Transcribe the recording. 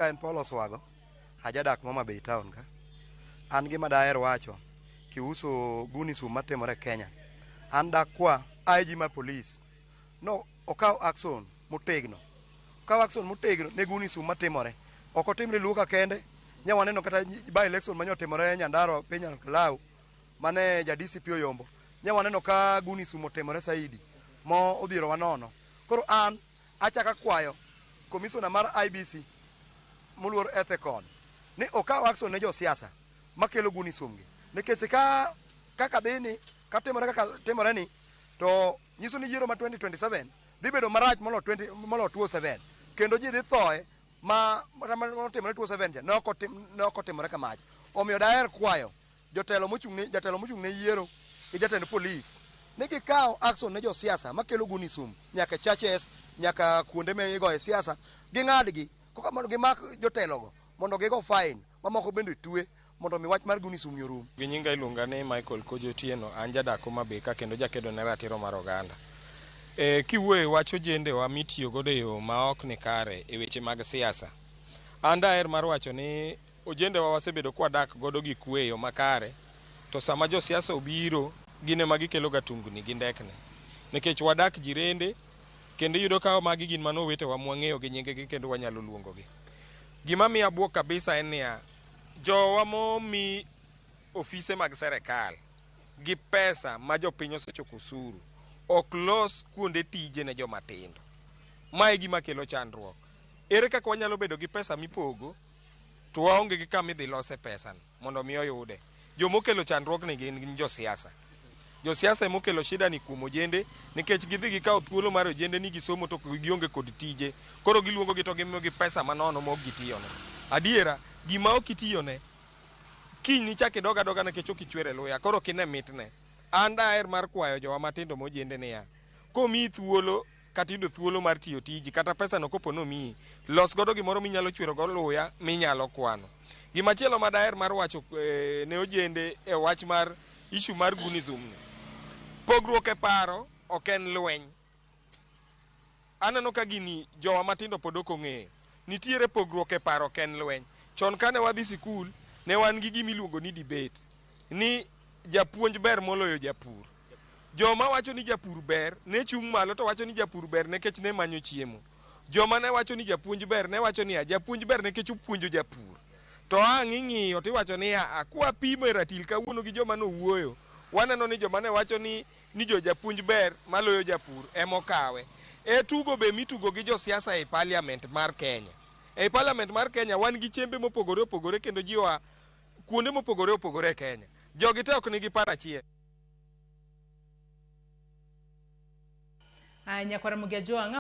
Ka en Paul Oswago, ajadak Homa Bay town ka. An gima daher wacho kiuso gunism matimore Kenya. An dakwa IG mar police no okaw action motegno. Okaw action motegno ne gunism matimore. Ok otimre Luo ka kende, nya waneno kata by election manyo otimore Nyandarua piny Kalau mane ja DCP oyombo. Nya waneno ka gunism otimore saidi mo odhierowa nono. Koro an achaka kwayo commissioner mar IBC moluor Ethekon ni okaw action ne josiasa makelo gunism gi nikech ka kaka dhi ni katimore kaka timore ni to nyiso ni yiero ma 2027 dhi bedo marach molo 20 molo 2007 kendo ji dhi thoe ma notimore 2007 cha ne ok otimore kamacha. Omiyo daher kwayo jotelo mochung' ne jatelo mochung' ne yiero gi jatend polis ni gikaw action ne josiasa makelo gunism nyaka churches nyaka kuonde ma igoye siasa ging'adgi koka mondo gimak jotelogo mondo gigo fine mamoko bende twe mondo mi wach mar gunism ni orum. Gi nyinga iluonga ni Michael Kojo Otieno, an jadak Homa Bay ka kendo jakedo ne ratiro mar oganda. Kiwuoyo e wach ojendewa mitiyo godo e yo ma ok ni kare e weche mag siasa, an daher mar wacho ni ojendewa wasebedo kwadak godo gi kwe e yo makare, to sama josiasa obiro, gin ema gikelo ga tungni gi ndekni. Nikech wadak jirende, kendo iyudo ka magi gin mana owetewa mwang'eyo gi nyingegi kendo wanyalo luongogi. Gima miya buok kabisa en niya, jowa momi ofise mag serikal gi pesa ma jopiny osechoko osuru ok los kuonde tije ne joma tindo. Ma e gima kelo chandruok. Ere kaka wanyalo bedo gi pesa mipogo to waonge gi kama idhi lose pesano mondo mi oyude? Jomokelo chandruogni gin josiasa. Josiasa emokelo shida ni kuom ojende nikech gidhi gikawo thuolo mar ojende ni gisomo to gionge kod tije. Koro giluongo gi to gimiyogi pesa manono ma ok gitiyone. Adiera, gima ok itiyone, kiny nichak idog adoga nikech ok ichwer e luya, koro ok ine mitne. An daher mar kwayo jowa matindo mojende niya, komiyi thuolo kata yudo thuolo mar tiyo tiji kata pesa no kopo nomiyi, los godo gimoro minyalo chwero go luya minyalo kwano. Gimachielo ma daher mar wacho ne ojende e wach mar issue mar gunism ni, pogruok e paro ok en lweny. Aneno ka gini jowa matindo pod ok ong'eyo. Nitiere pogruok e paro ok en lweny. Chon kane wadhi sikul, ne wan gi gima iluongo ni debate, ni japuonj ber moloyo japur. Joma wacho ni japur ber ne chung' malo to wacho ni japur ber nikech ne manyo chiemo. Joma ne wacho ni japuonj ber ne wacho niya, japuonj ber nikech opuonjo japur. To ang' ing'iyo tiwacho niya, kwa pimo e ratil kawuono gi joma nowuoyo, waneno ni joma ne wacho ni ni jo japuonj ber maloyo japur emokawe. E tugo be mitugo gi josiasa e parliament mar Kenya. E parliament mar Kenya wan gi chembe mopogore opogore kendo ji oa kuonde mopogore opogore e Kenya. Jogi te ok nigi paro achiel. Aya nyakwara Mugia Joang'